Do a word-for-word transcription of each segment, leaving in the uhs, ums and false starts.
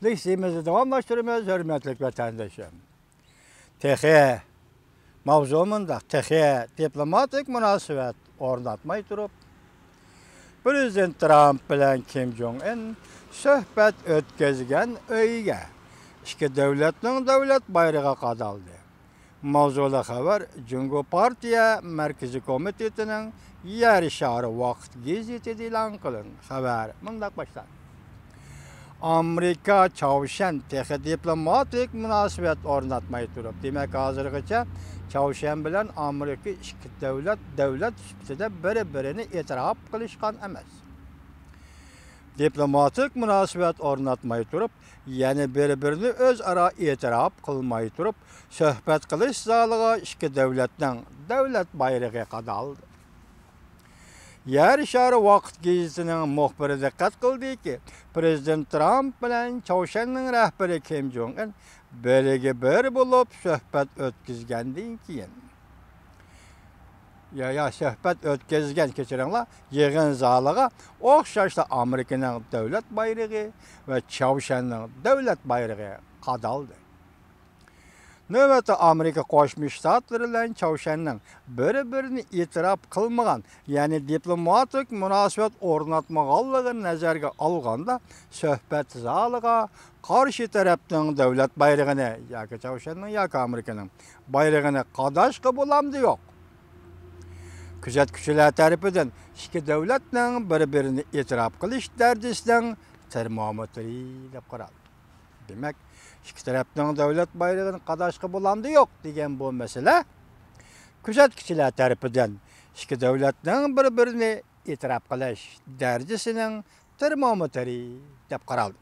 لېكسىيىمىزنى داۋاملاشتۇرىمىز، ھۆرمەتلىك ۋەتەندىشىم. تېخى، ماۋزۇ مۇنداق، تېخى دىپلوماتىك مۇناسىۋەت ئورناتماي تۇرۇپ، پىرېزىدېنت ترامپ بىلەن كىم جوڭ ئىن سۆھبەت ئۆتكۈزگەن ئۆيگە ئىككى دۆلەتنىڭ دۆلەت بايرىقى قادالدى. ماۋزۇلۇق خەۋەر جۇڭگو پارتىيە مەركىزىي كومىتېتىنىڭ يەر شارى ۋاقىت گېزىتىدە ئېلان قىلىندى. خەۋەر مۇنداق باشلاندى. ئامېرىكا چاۋشيەن تېخى دىپلوماتىك مۇناسىۋەت ئورناتماي تۇرۇپ، دېمەك، ھازىرغىچە چاۋشيەن بىلەن ئامېرىكا ئىككى دۆلەت، دۆلەت سۈپىتىدە بىر-بىرىنى ئېتىراپ قىلىشقان ئەمەس. دىپلوماتىك مۇناسىۋەت ئورناتماي تۇرۇپ، يەنە بىر-بىرىنى ئۆزئارا ئېتىراپ قىلماي تۇرۇپ، سۆھبەت قىلىش زالىغا ئىككى دۆلەتنىڭ دۆلەت بايرىقى قادالدى. يەر شارى ۋاقىت گېزىتىنىڭ مۇخبىرى دىققەت قىلدىكى، پىرېزىدېنت ترامپ بىلەن چاۋشيەننىڭ رەھبىرى كىم جوڭ ئىن بىرگە بىر بولۇپ سۆھبەت ئۆتكۈزگەندىن كېيىن، يا، يا، سۆھبەت ئۆتكۈزگەن، كەچۈرۈڭلار، يىغىن زالىغا ئوخشاشلا ئامېرىكىنىڭ دۆلەت بايرىقى ۋە چاۋشيەننىڭ دۆلەت بايرىقى قادالدى. نۆۋەتتە ئامېرىكا قوشما شتاتلىرى بىلەن چاۋشيەننىڭ بىر-بىرىنى ئېتىراپ قىلمىغان، يەنى دىپلوماتىك مۇناسىۋەت ئورناتمىغانلىقىنى نەزەرگە ئالغاندا، سۆھبەت زالىغا قارشى تەرەپنىڭ دۆلەت بايرىقىنى ياكى چاۋشيەننىڭ ياكى ئامېرىكىنىڭ بايرىقىنى قاداشقا بولامدۇ يوق؟ كۆزەتكۈچىلەر تەرىپىدىن ئىككى دۆلەتنىڭ بىر-بىرىنى ئېتىراپ قىلىش دەرىجىسىنىڭ تېرمومېتىرى دەپ قارالدى. دېمەك، ئىككى تەرەپنىڭ دۆلەت بايرىقىنى قاداشقا بولامدۇ يوق دېگەن بۇ مەسىلە كۆزەتكۈچىلەر تەرىپىدىن ئىككى دۆلەتنىڭ بىر-بىرىنى ئېتىراپ قىلىش دەرىجىسىنىڭ تېرمومېتىرى دەپ قارالدى.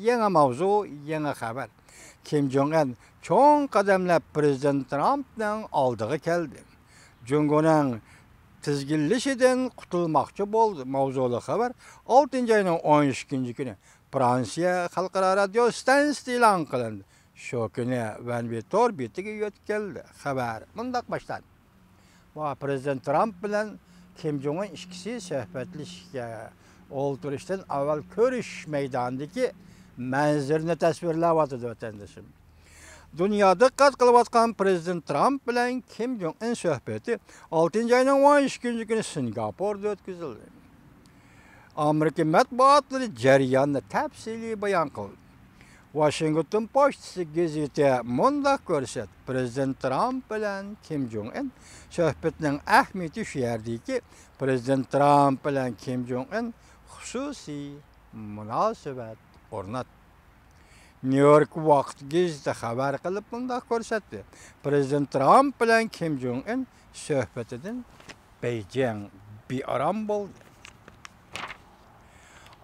يېڭى ماۋزۇ، يېڭى خەۋەر. كىم جوڭ ئىن چوڭ قەدەملەپ پىرېزىدېنت ترامپنىڭ ئالدىغا كەلدى. جۇڭگونىڭ تىزگىنلىشىدىن قۇتۇلماقچى بولدى ماۋزۇلۇق خەۋەر ئالتىنچى ئاينىڭ ئون ئىككىنچى كۈنى فرانسىيە خەلقئارا رادىيو ستانسىيىسىدا ئېلان قىلىندى. شۇ كۈنى ۋەنۋى تور بېتىگە يۆتكەلدى. خەۋەر مۇنداق باشلاندى. ۋە پىرېزىدېنت ترامپ بىلەن كىم جوڭ ئىن ئىككىسى سۆھبەتلىشىشكە ئولتۇرۇشتىن ئاۋۋال كۆرۈشۈش مەيدانىدىكى مەنزىرىنى تەسۋىرلەۋاتىدۇ، ۋەتەندىشىم. دۇنيا دىققەت قىلىۋاتقان پىرېزىدېنت ترامپ بىلەن كىم جوڭ ئىن سۆھبىتى ئالتىنچى ئاينىڭ ئون ئىككىنچى كۈنى سىنگاپوردا ئۆتكۈزۈلدى. ئامېرىكا مەتبۇئاتلىرى جەرياننى تەپسىلىي بايان قىلدى. ۋاشىنگتون پوچتىسى گېزىتى مۇنداق كۆرسەتتى، پىرېزىدېنت ترامپ بىلەن كىم جوڭ ئىن سۆھبىتىنىڭ ئەھمىيىتى شۇ يەردىكى، پىرېزىدېنت ترامپ بىلەن كىم جوڭ ئىن خۇسۇسىي مۇناسىۋەت ئورناتتى. نيۇ يورك ۋاقىت گېزىتى خەۋەر قىلىپ مۇنداق كۆرسەتتى، پىرېزىدېنت ترامپ بىلەن كىم جوڭ ئىن سۆھبىتىدىن بېيجىڭ بىئارام بولدى.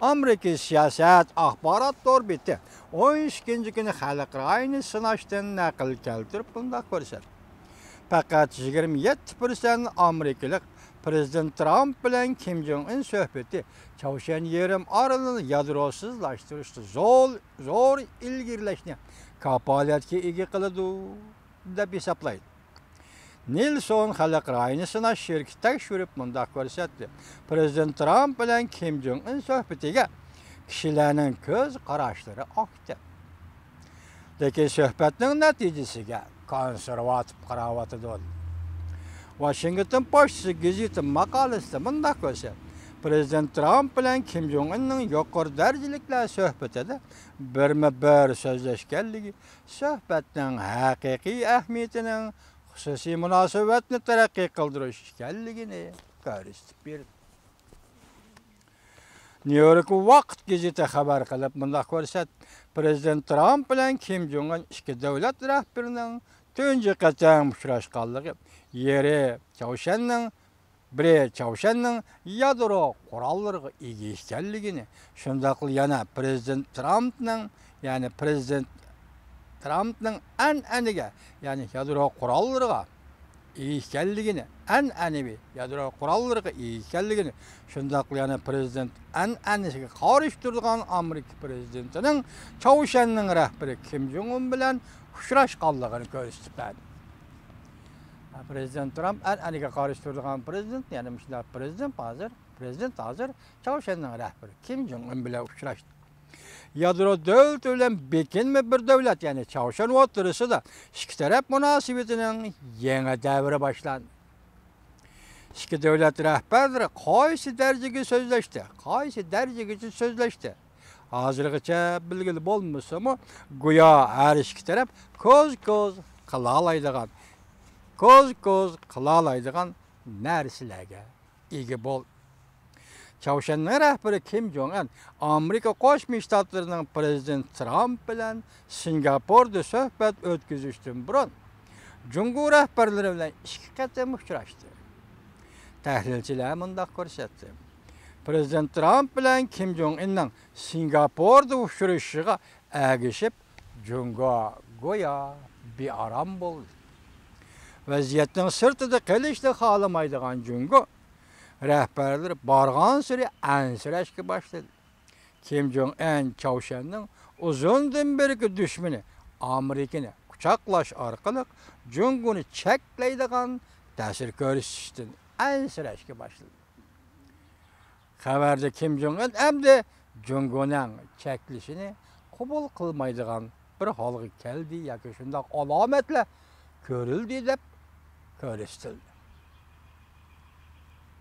ئامېرىكا سىياسەت ئاخبارات تور بېتى ئون ئىككىنچى كۈنى خەلق رايىنى سىناشتىن نەقىل كەلتۈرۈپ مۇنداق كۆرسەتتى، پەقەت يىگىرمە يەتتە پىرسەنت ئامېرىكىلىق پىرېزىدېنت ترامپ بىلەن كىم جوڭ ئىن سۆھبىتى چاۋشيەن يېرىم ئارىلىنى يادروسىزلاشتۇرۇشتا زور، زور ئىلگىرىلەشنى كاپالەتكە ئىگە قىلىدۇ دەپ ھېسابلايدۇ. نېلسون خەلق رايىنى سىناش شىركىتى تەكشۈرۈپ مۇنداق كۆرسەتتى، پىرېزىدېنت ترامپ بىلەن كىم جوڭ ئىن سۆھبىتىگە كىشىلەرنىڭ كۆز قاراشلىرى ئاكتىپ، لېكىن سۆھبەتنىڭ نەتىجىسىگە كونسېرۋاتىپ قاراۋاتىدۇ. ۋاشىنگتون پوچتىسى گېزىتى ماقالىسىدە مۇنداق كۆرسەتتى، پىرېزىدېنت ترامپ بىلەن كىم جوڭ ئىننىڭ يۇقىرى دەرىجىلىكلەر سۆھبىتىدە بىرمۇ بىر سۆزلەشكەنلىكى سۆھبەتنىڭ ھەقىقىي ئەھمىيىتىنىڭ خۇسۇسىي مۇناسىۋەتنى تەرەققىي قىلدۇرۇش ئىكەنلىكىنى كۆرسىتىپ بېرىدۇ. نيۇ يورك ۋاقىت گېزىتى خەۋەر قىلىپ مۇنداق كۆرسەتتى، پىرېزىدېنت ترامپ بىلەن كىم جوڭ ئىن ئىككى دۆلەت رەھبىرىنىڭ تۇنجى قېتىم ئۇچراشقانلىقى، يېرى چاۋشيەننىڭ بىرى چاۋشيەننىڭ يادرو قوراللىرىغا ئىگە ئىكەنلىكىنى، شۇنداقلا يەنە پىرېزىدېنت ترامپنىڭ، يەنى پىرېزىدېنت ترامپنىڭ ئەنئەنىگە، يەنى يادرو قوراللىرىغا ئىگە ئىكەنلىكىنى، ئەنئەنىۋى يادرو قوراللىرىغا ئىگە ئىكەنلىكىنى، شۇنداقلا يەنە پىرېزىدېنت ئەنئەنىسىگە قارشى تۇرىدىغان ئامېرىكا پىرېزىدېنتىنىڭ چاۋشيەننىڭ رەھبىرى كىم جوڭ ئۇن بىلەن ئۇچراشقانلىقىنى كۆرسىتىپ بەردى. پىرېزىدېنت ترامپ ئەنئەنىگە قارشى تۇرىدىغان پىرېزىدېنت، يەنى مۇشۇنداق پىرېزىدېنت ھازىر، پىرېزىدېنت ھازىر چاۋشيەننىڭ رەھبىرى كىم جوڭ ئۇن بىلەن ئۇچراشتى. يادرو دۆلىتى بىلەن بېكىنمە بىر دۆلەت، يەنى چاۋشيەن ئوتتۇرىسىدا ئىككى تەرەپ مۇناسىۋىتىنىڭ يېڭى دەۋرى باشلاندى. ئىككى دۆلەت رەھبەرلىرى قايسى دەرىجىگە سۆزلەشتى، قايسى دەرىجىگىچە سۆزلەشتى؟ ھازىرغىچە بىلگىلى بولمىسىمۇ، گويا ھەر ئىككى تەرەپ كوز-كوز قىلالايدىغان، كوز-كوز قىلالايدىغان نەرسىلەرگە ئىگە بولدى. چاۋشيەننىڭ رەھبىرى كىم جوڭ ئەن ئامېرىكا قوشما شتاتلىرىنىڭ پىرېزىدېنتى ترامپ بىلەن سىنگاپوردا سۆھبەت ئۆتكۈزۈشتىن بۇرۇن، جۇڭگو رەھبەرلىرى بىلەن ئىككى قېتىم ئۇچراشتى. تەھلىلچىلەر مۇنداق كۆرسەتتى: پىرېزىدېنت ترامپ بىلەن كىم جوڭ ئىننىڭ سىنگاپوردا ئۇچرىشىشىغا ئەگىشىپ، جۇڭگو گويا بىئارام بولدى. ۋەزىيەتنىڭ سىرتىدا قېلىشنى خالىمايدىغان جۇڭگو رەھبەرلىرى بارغانسېرى ئەنسىرەشكە باشلىدى. كىم جوڭ ئەن چاۋشيەننىڭ ئۇزۇندىن بېرىكى دۈشمىنى ئامېرىكىنى قۇچاقلاش ئارقىلىق جۇڭگونى چەكلەيدىغان تەسىر كۆرسىتىشتىن ئەنسىرەشكە باشلىدى. خەۋەردە كىم جوڭ ئىن ئەمدى جۇڭگونىڭ چەكلىشىنى قوبۇل قىلمايدىغان بىر ھالغا كەلدى ياكى شۇنداق ئالامەتلەر كۆرۈلدى دەپ كۆرسىتىلدى.